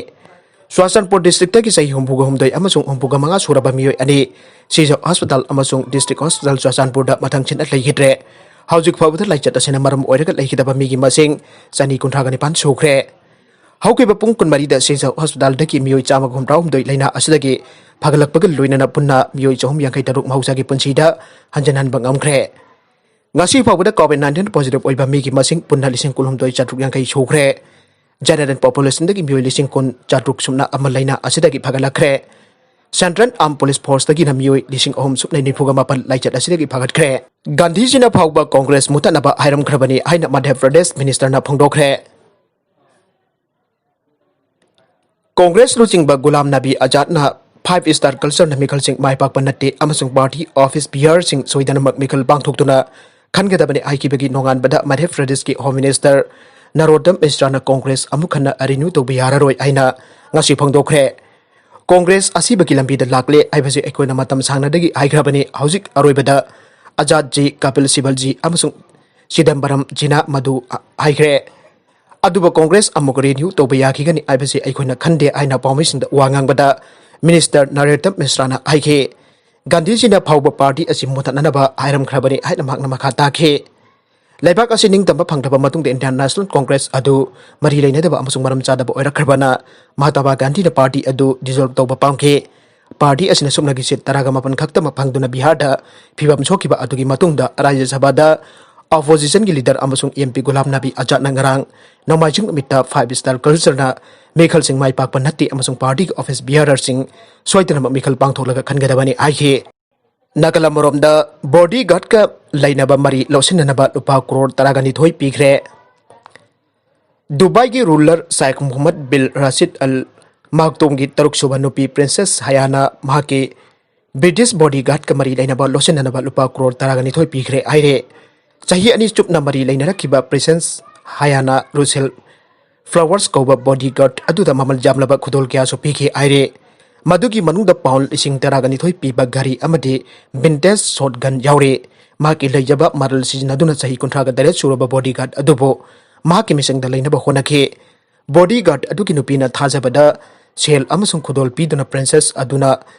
ꯆꯨꯔꯥꯆꯥꯟꯄꯨꯔ ꯗꯤꯁꯇ꯭ꯔꯤꯛꯇꯒꯤ ꯆꯍꯤ ꯍꯨꯝꯐꯨꯒ ꯍꯨꯝꯗꯣꯏ ꯑꯃꯁꯨꯡ ꯍꯨꯝꯐꯨꯒ ꯃꯉꯥ ꯁꯨꯔꯕ ꯃꯤꯑꯣꯏ ꯑꯅꯤ ꯁꯤꯖ ꯍꯣꯁꯄꯤꯇꯥꯜ ꯑꯃꯁꯨꯡ ꯗꯤꯁꯇ꯭ꯔꯤꯛ ꯍꯣꯁꯄꯤꯇꯥꯜ ꯆꯨꯔꯥꯆꯥꯟꯄꯨꯔꯗ ꯃꯊꯪ ꯁꯤꯟꯅ ꯂꯩꯈꯤꯗ꯭ꯔꯦ꯫ ꯍꯧꯖꯤꯛ ꯐꯥꯎꯕꯗ ꯂꯥꯏꯆꯠ ꯑꯁꯤꯅ ꯃꯔꯝ ꯑꯣꯏꯔꯒ ꯂꯩꯈꯤꯗꯕ ꯃꯤꯒꯤ ꯃꯁꯤꯡ ꯆꯅꯤ ꯀꯨꯟꯊ꯭ꯔꯥꯒ ꯅꯤꯄꯥꯟ ꯁꯨꯈ꯭ꯔꯦ꯫ ꯍꯧꯈꯤꯕ ꯄꯨꯡ ꯀꯨꯟꯃꯔꯤꯗ ꯁꯤꯖ ꯍꯣꯁꯄꯤꯇꯥꯜꯗꯒꯤ ꯃꯤꯑꯣꯏ ꯆꯥꯝꯃꯒ ꯍꯨꯝꯗ꯭ꯔꯥ ꯍꯨꯝꯗꯣꯏ ꯂꯥꯏꯅꯥ ꯑꯁꯤꯗꯒꯤ ꯐꯒꯠꯂꯛꯄꯒ ꯂꯣꯏꯅꯅ ꯄꯨꯟꯅ ꯃꯤꯑꯣꯏ ꯆꯍꯨꯝ ꯌꯥꯡꯈꯩ ꯇꯔꯨꯛ ꯃꯍꯧꯁꯥꯒꯤ ꯄꯨꯟꯁꯤꯗ ꯍꯟꯖꯤꯟꯍꯟꯕ ꯉꯝꯈ꯭ꯔꯦ꯫ ꯉꯁꯤ ꯐꯥꯎꯕꯗ ꯀꯣꯚꯤꯗ ꯅꯥꯏꯟꯇꯤꯟ ꯄꯣꯖꯤꯇꯤꯚ ꯑꯣꯏꯕ ꯃꯤꯒꯤ ꯃꯁꯤꯡ ꯄꯨꯟꯅ ꯂꯤꯁꯤꯡ ꯀꯨꯟꯍꯨꯝꯗꯣꯏ ꯆꯥꯇ꯭ꯔꯨꯛ ꯌꯥꯡꯈꯩ ꯁꯨꯈ꯭ꯔꯦ꯫ ꯖꯦꯅꯔꯦꯜ ꯄꯣꯄꯨꯂꯦꯁꯟꯗꯒꯤ ꯃꯤꯑꯣꯏ ꯂꯤꯁꯤꯡ ꯀꯨꯟ ꯆꯥꯇ꯭ꯔꯨꯛ ꯁꯨꯞꯅ ꯑꯃ ꯂꯥꯏꯅꯥ ꯑꯁꯤꯗꯒꯤ ꯐꯒꯠꯂꯛꯈ꯭ꯔꯦ꯫ ꯁꯦꯟꯇ꯭ꯔꯦꯜ ꯑꯥꯔꯝ ꯄꯨꯂꯤꯁ ꯐꯣꯔꯁꯇꯒꯤꯅ ꯃꯤꯑꯣꯏ ꯂꯤꯁꯤꯡ ꯑꯍꯨꯝ ꯁꯨꯞꯅ ꯅꯤꯐꯨꯒ ꯃꯥꯄꯟ ꯂꯥꯏꯆꯠ ꯑꯁꯤꯗꯒꯤ ꯐꯒꯠꯈ꯭ꯔꯦ꯫ ꯒꯥꯟꯙꯤꯖꯤꯅ ꯐꯥꯎꯕ ꯀꯣꯡꯒ꯭ꯔꯦꯁ ꯃꯨꯊꯠꯅꯕ ꯍꯥꯏꯔꯝꯈ꯭ꯔꯕꯅꯤ ꯍꯥꯏꯅ ꯃꯙ꯭ꯌ ꯄ꯭ꯔꯗꯦꯁ ꯃꯤꯅꯤꯁꯇꯔꯅ ꯐꯣꯡꯗꯣꯛꯈ꯭ꯔꯦ꯫ ꯀꯣꯡꯒ꯭ꯔꯦꯁ ꯂꯨꯆꯤꯡꯕ ꯒꯨꯂꯥꯝ ꯅꯕꯤ ꯑꯖꯥꯗꯅ ꯐꯥꯏꯚ ꯁ꯭ꯇꯥꯔ ꯀꯜꯆꯔꯅ ꯃꯤꯈꯜꯁꯤꯡ ꯃꯥꯏ ꯄꯥꯛꯄ ꯅꯠꯇꯦ ꯑꯃꯁꯨꯡ ꯄꯥꯔꯇꯤ ꯑꯣꯐꯤꯁ ꯕꯤꯌꯥꯔꯁꯤꯡ ꯁꯣꯏꯗꯅꯃꯛ ꯃꯤꯈꯜ ꯄꯥꯡꯊꯣꯛꯇꯨꯅ ꯈꯟꯒꯗꯕꯅꯤ ꯍꯥꯏꯈꯤꯕꯒꯤ ꯅꯣꯡꯉꯥꯟꯕꯗ ꯃꯙ꯭ꯌ ꯄ꯭ꯔꯗꯦꯁꯀꯤ ꯍꯣꯝ ꯃꯤꯅꯤꯁꯇꯔ ꯅꯔꯣꯠꯇꯝ ꯃꯤꯁ꯭ꯔꯥꯅ ꯀꯣꯡꯒ꯭ꯔꯦꯁ ꯑꯃꯨꯛ ꯍꯟꯅ ꯔꯤꯅ꯭ꯌꯨ ꯇꯧꯕ ꯌꯥꯔꯔꯣꯏ ꯍꯥꯏꯅ ꯉꯁꯤ ꯐꯣꯡꯗꯣꯛꯈ꯭ꯔꯦ꯫ ꯀꯣꯡꯒ꯭ꯔꯦꯁ ꯑꯁꯤꯕꯒꯤ ꯂꯝꯕꯤꯗ ꯂꯥꯛꯂꯦ ꯍꯥꯏꯕꯁꯤ ꯑꯩꯈꯣꯏꯅ ꯃꯇꯝ ꯁꯥꯡꯅꯗꯒꯤ ꯍꯥꯏꯈ꯭ꯔꯕꯅꯤ꯫ ꯍꯧꯖꯤꯛ ꯑꯔꯣꯏꯕꯗ ꯑꯖꯥꯗꯖꯤ, ꯀꯄꯤꯜ ꯁꯤꯕꯜꯖꯤ ꯑꯃꯁꯨꯡ ꯆꯤꯗꯝꯕꯔꯝꯖꯤꯅ ꯃꯗꯨ ꯍꯥꯏꯈ꯭ꯔꯦ꯫ ꯑꯗꯨꯕꯨ ꯀꯣꯡꯒ꯭ꯔꯦꯁ ꯑꯃꯨꯛ ꯔꯤꯅ꯭ꯌꯨ ꯇꯧꯕ ꯌꯥꯈꯤꯒꯅꯤ ꯍꯥꯏꯕꯁꯤ ꯑꯩꯈꯣꯏꯅ ꯈꯟꯗꯦ ꯍꯥꯏꯅ ꯄꯥꯎꯃꯤꯁꯤꯡꯗ ꯋꯥ ꯉꯥꯡꯕꯗ ꯃꯤꯅꯤꯁꯇꯔ ꯅꯔꯦꯟꯗ꯭ꯔ ꯃꯤꯁ꯭ꯔꯥꯅ ꯍꯥꯏꯈꯤ꯫ ꯒꯥꯟꯙꯤꯖꯤꯅ ꯐꯥꯎꯕ ꯄꯥꯔꯇꯤ ꯑꯁꯤ ꯃꯨꯊꯠꯅꯅꯕ ꯍꯥꯏꯔꯝꯈ꯭ꯔꯕꯅꯤ ꯍꯥꯏꯅ ꯃꯍꯥꯛꯅ ꯃꯈꯥ ꯇꯥꯈꯤ꯫ ꯂꯩꯕꯥꯛ ꯑꯁꯤ ꯅꯤꯡꯇꯝꯕ ꯐꯪꯂꯕ ꯃꯇꯨꯡꯗ ꯏꯟꯗꯤꯌꯥꯟ ꯅꯦꯁꯅꯦꯜ ꯀꯣꯡꯒ꯭ꯔꯦꯁ ꯑꯗꯨ ꯃꯔꯤ ꯂꯩꯅꯗꯕ ꯑꯃꯁꯨꯡ ꯃꯔꯝ ꯆꯥꯗꯕ ꯑꯣꯏꯔꯛꯈ꯭ꯔꯕꯅ ꯃꯍꯥꯇꯃꯥ ꯒꯥꯟꯙꯤꯅ ꯄꯥꯔꯇꯤ ꯑꯗꯨ ꯗꯤꯖꯣꯜꯕ ꯇꯧꯕ ꯄꯥꯝꯈꯤ꯫ ꯄꯥꯔꯇꯤ ꯑꯁꯤꯅ ꯁꯨꯞꯅꯒꯤ ꯁꯤꯠ ꯇꯔꯥꯒ ꯃꯥꯄꯟ ꯈꯛꯇꯃꯛ ꯐꯪꯗꯨꯅ ꯕꯤꯍꯥꯔꯗ ꯐꯤꯕꯝ ꯁꯣꯛꯈꯤꯕ ꯑꯗꯨꯒꯤ ꯃꯇꯨꯡꯗ ꯔꯥꯖ꯭ꯌ ꯁꯚꯥꯗ ꯑꯣꯄꯣꯖꯤꯁꯟꯒꯤ ꯂꯤꯗꯔ ꯑꯃꯁꯨꯡ ꯑꯦꯝ ꯄꯤ ꯒꯨꯂꯥꯝ ꯅꯕꯤ ꯑꯖꯥꯗꯅ ꯉꯔꯥꯡ ꯅꯣꯡꯃꯥꯏꯖꯤꯡ ꯅꯨꯃꯤꯠꯇ ꯐꯥꯏꯚ ꯁ꯭ꯇꯥꯔ ꯀꯜꯆꯔꯅ ꯃꯤꯈꯜꯁꯤꯡ ꯃꯥꯏ ꯄꯥꯛꯄ ꯅꯠꯇꯦ ꯑꯃꯁꯨꯡ ꯄꯥꯔꯇꯤꯒꯤ ꯑꯣꯐꯤꯁ ꯕꯤꯌꯥꯔꯔꯁꯤꯡ ꯁꯣꯏꯗꯅꯃꯛ ꯃꯤꯈꯜ ꯄꯥꯡꯊꯣꯛꯂꯒ ꯈꯟꯒꯗꯕꯅꯤ ꯍꯥꯏꯈꯤ꯫ ꯅꯥꯀꯜ ꯑꯃꯔꯣꯝꯗ ꯕꯣꯗꯤ ꯒꯥꯔꯗꯀ ꯂꯩꯅꯕ ꯃꯔꯤ ꯂꯧꯁꯤꯟꯅꯅꯕ ꯂꯨꯄꯥ ꯀ꯭ꯔꯣꯔ ꯇꯔꯥꯒ ꯅꯤꯊꯣꯏ ꯄꯤꯈ꯭ꯔꯦ꯫ ꯗꯨꯕꯥꯏꯒꯤ ꯔꯨꯂꯔ ꯁꯥꯏꯈ ꯃꯨꯍꯝꯃꯗ ꯕꯤꯜ ꯔꯥꯁꯤꯗ ꯑꯜ ꯃꯥꯛꯇꯣꯝꯒꯤ ꯇꯔꯨꯛꯁꯨꯕ ꯅꯨꯄꯤ ꯄ꯭ꯔꯤꯟꯁꯦꯁ ꯍꯌꯥꯅ ꯃꯍꯥꯛꯀꯤ ꯕ꯭ꯔꯤꯇꯤꯁ ꯕꯣꯗꯤ ꯒꯥꯔꯗꯀ ꯃꯔꯤ ꯂꯩꯅꯕ ꯂꯣꯠꯁꯤꯟꯅꯅꯕ ꯂꯨꯄꯥ ꯀ꯭ꯔꯣꯔ ꯇꯔꯥꯒ ꯅꯤꯊꯣꯏ ꯄꯤꯈ꯭ꯔꯦ ꯍꯥꯏꯔꯦ꯫ ꯆꯍꯤ ꯑꯅꯤ ꯆꯨꯞꯅ ꯃꯔꯤ ꯂꯩꯅꯔꯛꯈꯤꯕ ꯄ꯭ꯔꯤꯟꯁꯦꯁ ꯍꯌꯥꯅ ꯔꯨꯁꯦꯜ ꯐ꯭ꯂꯥꯋꯔꯁ ꯀꯧꯕ ꯕꯣꯗꯤ ꯒꯥꯔꯗ ꯑꯗꯨꯗ ꯃꯃꯜ ꯌꯥꯝꯂꯕ ꯈꯨꯗꯣꯜ ꯀꯌꯥꯁꯨ ꯄꯤꯈꯤ ꯍꯥꯏꯔꯦ꯫ ꯃꯗꯨꯒꯤ ꯃꯅꯨꯡꯗ ꯄꯥꯎꯟ ꯂꯤꯁꯤꯡ ꯇꯔꯥꯒ ꯅꯤꯊꯣꯏ ꯄꯤꯕ ꯘꯔꯤ ꯑꯃꯗꯤ ꯚꯤꯟꯇꯦꯖ ꯁꯣꯠ ꯒꯟ ꯌꯥꯎꯔꯤ꯫ ꯃꯍꯥꯛꯀꯤ ꯂꯩꯖꯕ ꯃꯔꯜ ꯁꯤꯖꯤꯟꯅꯗꯨꯅ ꯆꯍꯤ ꯀꯨꯟꯊ꯭ꯔꯥꯒ ꯇꯔꯦꯠ ꯁꯨꯔꯕ ꯕꯣꯗꯤ ꯒꯥꯔꯗ ꯑꯗꯨꯕꯨ ꯃꯍꯥꯛꯀꯤ ꯃꯤꯆꯪꯗ ꯂꯩꯅꯕ ꯍꯣꯠꯅꯈꯤ꯫ ꯕꯣꯗꯤ ꯒꯥꯔꯗ ꯑꯗꯨꯒꯤ ꯅꯨꯄꯤꯅ ꯊꯥꯖꯕꯗ ꯁꯦꯜ ꯑꯃꯁꯨꯡ ꯈꯨꯗꯣꯜ ꯄꯤꯗꯨꯅ ꯄ꯭ꯔꯤꯟꯁꯦꯁ ꯑꯗꯨꯅ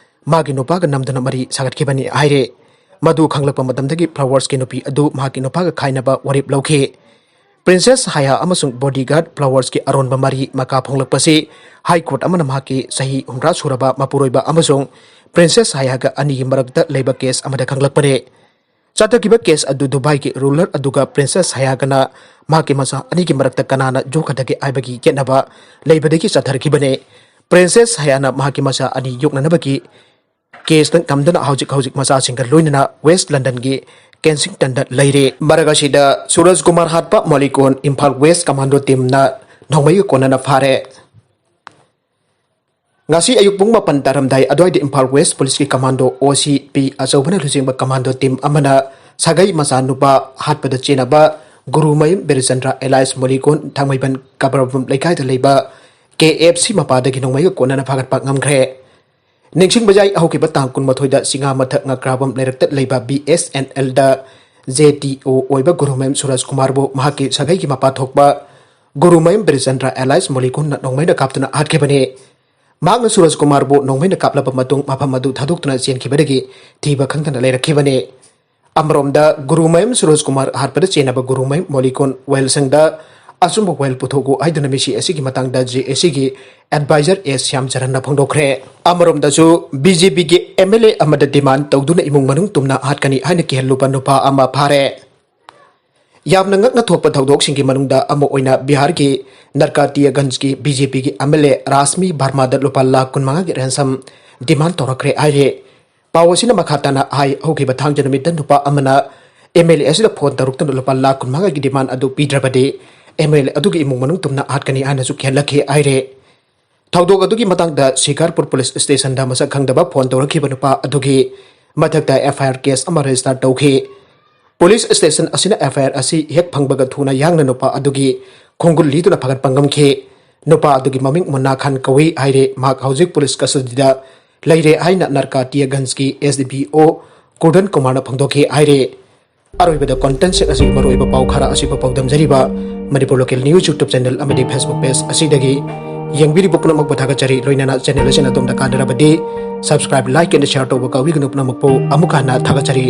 ꯃꯥꯒꯤ ꯅꯨꯄꯥꯒ ꯅꯝꯗꯨꯅ ꯃꯔꯤ ꯁꯥꯒꯠꯈꯤꯕꯅꯤ ꯍꯥꯏꯔꯦ꯫ ꯃꯗꯨ ꯈꯪꯂꯛꯄ ꯃꯇꯝꯗꯒꯤ ꯐ꯭ꯂꯥꯋꯔꯁꯀꯤ ꯅꯨꯄꯤ ꯑꯗꯨ ꯃꯍꯥꯛꯀꯤ ꯅꯨꯄꯥꯒ ꯈꯥꯏꯅꯕ ꯋꯥꯔꯦꯞ ꯂꯧꯈꯤ꯫ ꯄ꯭ꯔꯤꯟꯁꯦꯁ ꯍꯌꯥ ꯑꯃꯁꯨꯡ ꯕꯣꯗꯤ ꯒꯥꯔꯗ ꯐ꯭ꯂꯥꯋꯔꯁꯀꯤ ꯑꯔꯣꯟꯕ ꯃꯔꯤ ꯃꯀꯥ ꯐꯣꯡꯂꯛꯄꯁꯤ ꯍꯥꯏ ꯀꯣꯔꯠ ꯑꯃꯅ ꯃꯍꯥꯛꯀꯤ ꯆꯍꯤ ꯍꯨꯝꯗ꯭ꯔꯥ ꯁꯨꯔꯕ ꯃꯄꯨꯔꯣꯏꯕ ꯑꯃꯁꯨꯡ ꯄ꯭ꯔꯤꯟꯁꯦꯁ ꯍꯌꯥꯒ ꯑꯅꯤꯒꯤ ꯃꯔꯛꯇ ꯂꯩꯕ ꯀꯦꯁ ꯑꯃꯗ ꯈꯪꯂꯛꯄꯅꯤ꯫ ꯆꯠꯊꯈꯤꯕ ꯀꯦꯁ ꯑꯗꯨ ꯗꯨꯕꯥꯏꯒꯤ ꯔꯨꯂꯔ ꯑꯗꯨꯒ ꯄ꯭ꯔꯤꯟꯁꯦꯁ ꯍꯌꯥꯒꯅ ꯃꯍꯥꯛꯀꯤ ꯃꯆꯥ ꯑꯅꯤꯒꯤ ꯃꯔꯛꯇ ꯀꯅꯥꯅ ꯌꯣꯛꯀꯗꯒꯦ ꯍꯥꯏꯕꯒꯤ ꯌꯦꯠꯅꯕ ꯂꯩꯕꯗꯒꯤ ꯆꯠꯊꯔꯛꯈꯤꯕꯅꯤ꯫ ꯄ꯭ꯔꯤꯟꯁꯦꯁ ꯍꯌꯥꯅ ꯃꯍꯥꯛꯀꯤ ꯃꯆꯥ ꯑꯅꯤ ꯌꯣꯛꯅꯅꯕꯒꯤ ꯀꯦꯁꯇ ꯉꯝꯗꯨꯅ ꯍꯧꯖꯤꯛ ꯍꯧꯖꯤꯛ ꯃꯆꯥꯁꯤꯡꯒ ꯂꯣꯏꯅꯅ ꯋꯦꯁ ꯂꯟꯗꯟꯒꯤ ꯀꯦꯟꯁꯤꯡꯇꯟꯗ ꯂꯩꯔꯦ꯫ ꯃꯔꯛ ꯑꯁꯤꯗ ꯁꯨꯔꯖ ꯀꯨꯃꯥꯔ ꯍꯥꯠꯄ ꯃꯣꯂꯤꯀꯣꯟ ꯏꯝꯐꯥꯜ ꯋꯦꯁ ꯀꯃꯥꯟꯗꯣ ꯇꯤꯝꯅ ꯅꯣꯡꯃꯩꯒ ꯀꯣꯟꯅꯅ ꯐꯥꯔꯦ꯫ ꯉꯁꯤ ꯑꯌꯨꯛ ꯄꯨꯡ ꯃꯥꯄꯟ ꯇꯥꯔꯝꯗꯥꯏ ꯑꯗꯨꯋꯥꯏꯗ ꯏꯝꯐꯥꯜ ꯋꯦꯁ ꯄꯨꯂꯤꯁꯀꯤ ꯀꯃꯥꯟꯗꯣ ꯑꯣ ꯁꯤ ꯄꯤ ꯑꯆꯧꯕꯅ ꯂꯨꯆꯤꯡꯕ ꯀꯃꯥꯟꯗꯣ ꯇꯤꯝ ꯑꯃꯅ ꯁꯥꯒꯩ ꯃꯆꯥ ꯅꯨꯄꯥ ꯍꯥꯠꯄꯗ ꯆꯦꯟꯅꯕ ꯒꯨꯔꯨꯃꯌꯨꯝ ꯕꯤꯔꯆꯟꯗ꯭ꯔ ꯑꯦꯂꯥꯏꯁ ꯃꯣꯂꯤꯀꯣꯟ ꯊꯥꯡꯃꯩꯕꯟ ꯀꯕꯔꯕꯨꯝ ꯂꯩꯀꯥꯏꯗ ꯂꯩꯕ ꯀꯦ ꯑꯦꯐ ꯁꯤ ꯃꯄꯥꯗꯒꯤ ꯅꯣꯡꯃꯩꯒ ꯀꯣꯟꯅꯅ ꯐꯥꯒꯠꯄ ꯉꯝꯈ꯭ꯔꯦ꯫ ꯅꯤꯡꯁꯤꯡꯕ ꯌꯥꯏ, ꯍꯧꯈꯤꯕ ꯇꯥꯡ ꯀꯨꯟꯃꯥꯊꯣꯏꯗ ꯁꯤꯡꯉꯥꯃꯊꯛ ꯉꯀ꯭ꯔꯥꯕꯝ ꯂꯩꯔꯛꯇ ꯂꯩꯕ ꯕꯤ ꯑꯦꯁ ꯑꯦꯟ ꯑꯦꯜꯗ ꯖꯦ ꯇꯤ ꯑꯣ ꯑꯣꯏꯕ ꯒꯨꯔꯨꯃꯌꯨꯝ ꯁꯨꯔꯖ ꯀꯨꯃꯥꯔꯕꯨ ꯃꯍꯥꯛꯀꯤ ꯁꯥꯒꯩꯒꯤ ꯃꯄꯥ ꯊꯣꯛꯄ ꯒꯨꯔꯨꯃꯌꯨꯝ ꯕꯤꯔꯆꯟꯗ꯭ꯔ ꯑꯦꯂꯥꯏꯁ ꯃꯣꯂꯤꯀꯣꯟꯅ ꯅꯣꯡꯃꯩꯅ ꯀꯥꯞꯇꯨꯅ ꯍꯥꯠꯈꯤꯕꯅꯤ꯫ ꯃꯍꯥꯛꯅ ꯁꯨꯔꯖ ꯀꯨꯃꯥꯔꯕꯨ ꯅꯣꯡꯃꯩꯅ ꯀꯥꯞꯂꯕ ꯃꯇꯨꯡ ꯃꯐꯝ ꯑꯗꯨ ꯊꯥꯗꯣꯛꯇꯨꯅ ꯆꯦꯟꯈꯤꯕꯗꯒꯤ ꯊꯤꯕ ꯈꯪꯗꯅ ꯂꯩꯔꯛꯈꯤꯕꯅꯤ꯫ ꯑꯃꯔꯣꯝꯗ ꯒꯨꯔꯨꯃꯌꯨꯝ ꯁꯨꯔꯖ ꯀꯨꯃꯥꯔ ꯍꯥꯠꯄꯗ ꯆꯦꯟꯅꯕ ꯒꯨꯔꯨꯃꯌꯨꯝ ꯃꯣꯂꯤꯀꯣꯟ ꯋꯥꯌꯦꯜꯁꯪꯗ ꯑꯆꯨꯝꯕ ꯋꯥꯌꯦꯜ ꯄꯨꯊꯣꯛꯎ ꯍꯥꯏꯗꯨꯅ ꯃꯤꯁꯤ ꯑꯁꯤꯒꯤ ꯃꯇꯥꯡꯗ ꯖꯦ ꯑꯦ ꯁꯤꯒꯤ ꯑꯦꯗꯚꯥꯏꯖꯔ ꯑꯦꯁ ꯁ꯭ꯌꯥꯝ ꯆꯔꯟꯅ ꯐꯣꯡꯗꯣꯛꯈ꯭ꯔꯦ꯫ ꯑꯃꯔꯣꯝꯗꯁꯨ ꯕꯤ ꯖꯦ ꯄꯤꯒꯤ ꯑꯦꯝ ꯑꯦꯜ ꯑꯦ ꯑꯃꯗ ꯗꯤꯃꯥꯟ ꯇꯧꯗꯨꯅ ꯏꯃꯨꯡ ꯃꯅꯨꯡ ꯇꯨꯝꯅ ꯍꯥꯠꯀꯅꯤ ꯍꯥꯏꯅ ꯀꯤꯍꯜꯂꯨꯕ ꯅꯨꯄꯥ ꯑꯃ ꯐꯥꯔꯦ꯫ ꯌꯥꯝꯅ ꯉꯛꯅ ꯊꯣꯛꯄ ꯊꯧꯗꯣꯛꯁꯤꯡꯒꯤ ꯃꯅꯨꯡꯗ ꯑꯃ ꯑꯣꯏꯅ ꯕꯤꯍꯥꯔꯒꯤ ꯅꯔꯀꯥꯇꯤꯌꯥꯒꯟꯖꯒꯤ ꯕꯤ ꯖꯦ ꯄꯤꯒꯤ ꯑꯦꯝ ꯑꯦꯜ ꯑꯦ ꯔꯥꯁꯃꯤ ꯚꯔꯃꯥꯗ ꯂꯨꯄꯥ ꯂꯥꯈ ꯀꯨꯟꯃꯉꯥꯒꯤ ꯔꯦꯟꯁꯝ ꯗꯤꯃꯥꯟ ꯇꯧꯔꯛꯈ꯭ꯔꯦ ꯍꯥꯏꯔꯦ꯫ ꯄꯥꯎ ꯑꯁꯤꯅ ꯃꯈꯥ ꯇꯥꯅ ꯍꯥꯏ, ꯍꯧꯈꯤꯕ ꯊꯥꯡꯖ ꯅꯨꯃꯤꯠꯇ ꯅꯨꯄꯥ ꯑꯃꯅ ꯑꯦꯝ ꯑꯦꯜ ꯑꯦ ꯑꯁꯤꯗ ꯐꯣꯟ ꯇꯧꯔꯛꯇꯨꯅ ꯂꯨꯄꯥ ꯂꯥꯈ ꯀꯨꯟꯃꯉꯥꯒꯤ ꯗꯤꯃꯥꯟ ꯑꯗꯨ ꯄꯤꯗ꯭ꯔꯕꯗꯤ ꯑꯦꯝ ꯑꯦꯜ ꯑꯦ ꯑꯗꯨꯒꯤ ꯏꯃꯨꯡ ꯃꯅꯨꯡ ꯇꯨꯝꯅ ꯍꯥꯠꯀꯅꯤ ꯍꯥꯏꯅꯁꯨ ꯀꯤꯍꯜꯂꯛꯈꯤ ꯍꯥꯏꯔꯦ꯫ ꯊꯧꯗꯣꯛ ꯑꯗꯨꯒꯤ ꯃꯇꯥꯡꯗ ꯁꯤꯀꯥꯔꯄꯨꯔ ꯄꯨꯂꯤꯁ ꯁ꯭ꯇꯦꯁꯟꯗ ꯃꯁꯛ ꯈꯪꯗꯕ ꯐꯣꯟ ꯇꯧꯔꯛꯈꯤꯕ ꯅꯨꯄꯥ ꯑꯗꯨꯒꯤ ꯃꯊꯛꯇ ꯑꯦꯐ ꯑꯥꯏ ꯑꯥꯔ ꯀꯦꯁ ꯑꯃ ꯔꯦꯖꯤꯁꯇꯥꯔ ꯇꯧꯈꯤ꯫ ꯄꯨꯂꯤꯁ ꯁ꯭ꯇꯦꯁꯟ ꯑꯁꯤꯅ ꯑꯦꯐ ꯑꯥꯏ ꯑꯥꯔ ꯑꯁꯤ ꯍꯦꯛ ꯐꯪꯕꯒ ꯊꯨꯅ ꯌꯥꯡꯅ ꯅꯨꯄꯥ ꯑꯗꯨꯒꯤ ꯈꯣꯡꯒꯨꯜ ꯂꯤꯗꯨꯅ ꯐꯒꯠꯄ ꯉꯝꯈꯤ꯫ ꯅꯨꯄꯥ ꯑꯗꯨꯒꯤ ꯃꯃꯤꯡ ꯃꯨꯟꯅꯥ ꯈꯥꯟ ꯀꯧꯏ ꯍꯥꯏꯔꯦ꯫ ꯃꯍꯥꯛ ꯍꯧꯖꯤꯛ ꯄꯨꯂꯤꯁ ꯀꯁꯇꯗꯤꯗ ꯂꯩꯔꯦ ꯍꯥꯏꯅ ꯅꯔꯀꯥꯇꯤꯌꯥꯒꯟꯖꯒꯤ ꯑꯦꯁ ꯗꯤ ꯄꯤ ꯑꯣ ꯀꯨꯔꯗꯟ ꯀꯨꯃꯥꯔꯅ ꯐꯣꯡꯗꯣꯛꯈꯤ ꯍꯥꯏꯔꯦ꯫ ꯑꯔꯣꯏꯕꯗ ꯀꯣꯟꯇꯦꯟꯁꯤꯡ ꯑꯁꯤꯒꯤ ꯃꯔꯨꯑꯣꯏꯕ ꯄꯥꯎ ꯈꯔ ꯑꯁꯤꯕꯨ ꯄꯥꯎꯗꯝꯖꯔꯤꯕ Manipur local news YouTube channel ꯑꯃꯗꯤ ꯐꯦꯁꯕꯨꯛ ꯄꯦꯖ ꯑꯁꯤꯗꯒꯤ ꯌꯦꯡꯕꯤꯔꯤꯕ ꯄꯨꯝꯅꯃꯛꯄꯨ ꯊꯥꯒꯠꯆꯔꯤ꯫ ꯂꯣꯏꯅꯅ ꯆꯦꯅꯦꯜ ꯑꯁꯤꯅ ꯑꯗꯣꯝꯗ ꯀꯥꯟꯅꯔꯕꯗꯤ subscribe, like and share ꯇꯧꯕ ꯀꯥꯎꯕꯤꯒꯅꯨ꯫ ꯄꯨꯝꯅꯃꯛꯄꯨ ꯑꯃꯨꯛ ꯍꯟꯅ ꯊꯥꯒꯠꯆꯔꯤ꯫